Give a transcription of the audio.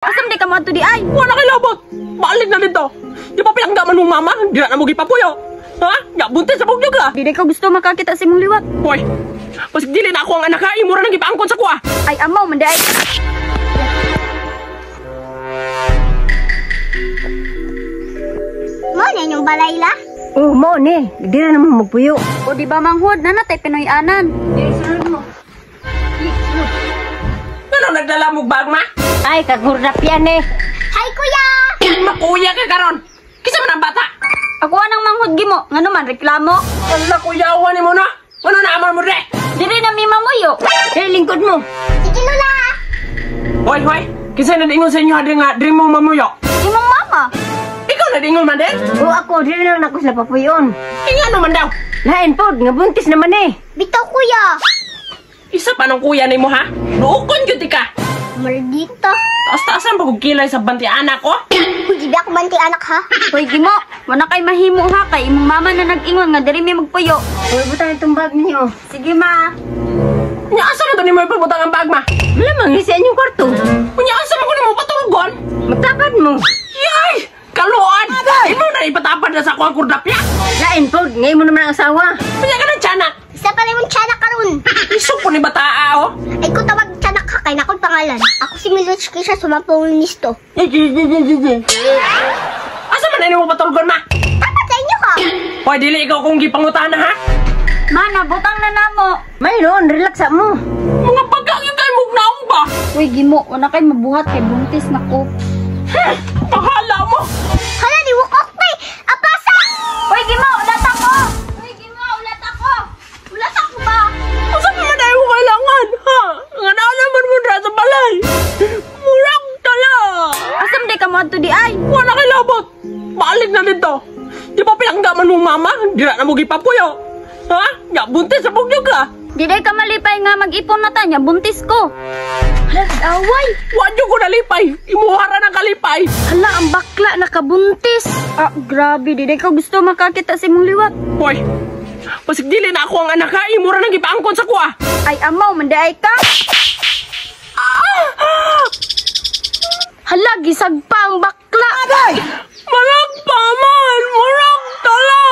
Asam di ka moadto di ay? Wala kay labot. Balik na dito. Di pa pilangga man mong mama, di na mo gipapuyo. Ha? Nga buntis sa bugyog ka. Di ka gusto makakita sa imong liwat. Hoy. Basig dili na ako ang anak ha, imo ra nang gipaangkon sa kuha. Ay amaw man di ay. Mo na inyong balay la? Oh, mo ni. Di na naman magpuyo. O di ba manghod na natay Pinoy-anan. Ngano nagdala mo bag ma? Ay, kagurdap yan eh. Hi kuya! Makuya ka karon. Kinsa man ang bata? Ako anang manghod gimo, ngano man reklamo? Ala kuyawan nimo na. Ngano na aman mo re? Dili na mi mamuyo. Kay lingkod mo. Sige lola! Hoy, hoy. Kinsa na dingon sa inyo hadri nga diri mo mamuyo? Imong mama. Ikaw na dingon man din? O ako, di na lang ako sila papuyon. Eh, ngano man daw? Lain pod, nga buntis naman eh. Bitaw kuya! Isa pa nung kuya nimo ha? Duokon gyud ka. Maldita! Taas-taasan pa kog kilay sa banti anak ko. Di ba ako banti anak ha? Hoy gimo, wala kay mahimo ha kay imong mama na nag-ingon nga diri mi magpuyo. Uy, butang itong bag ninyo. Sige ma. Nya asa man to nimo ipabutang ang bag ma? Malamang, isa inyong kwarto. Unya asa man ko nimo patulugon? Magtapad mo. Yay! Kaluan! Imo na ipatapad na sa ako ang kurdapya. Lain pod, ngayon mo naman ang asawa. Unya ka ng tiyanak. Isa pa rin mong tiyanak karon. Isok po ni bataa oh. Ay ko tawag tiyanak ha kay nakon pangalan. Ako si Miloch Kisha sumampong nisto. Asa man na nimo patulugon ma? Dapat sa inyo ha! Hoy, dili ikaw kung gipangutana ha. Ma, nabutang na namo. Mayroon, relax mo. Mga pagkakyo kay mugnaong ba? Hoy gimo, wala kay mabuhat kay buntis nako. Bahala mo. Hala di wukok pa eh! Apasa! Hoy gimo, ulat ako. Hoy gimo, ulat ako. Ulat ako ba? Asa pa man ay mo kailangan ha? Nga na naman mo dra sa balay. Murag tala. Asam di ka moadto di ay? Wala kay labot. Balik na dito. Di pa pilangga man mong mama, di na mo gipapuyo. Ha? Nga buntis sa bugyog ka. Di day ka malipay nga mag-ipon na ta nya buntis ko. Hala, away. Wa jud ko nalipay. Imuhara ng kalipay. Hala, ang bakla nakabuntis. Ah, grabe, di day ka gusto makakita sa imong liwat. Hoy. Basig dili na ako ang anak ha, imo ra nang gipaangkon sa kuha. Ay amaw man di ay ka. Hala, gisagpa ang bakla. Marag pa man, murag tala.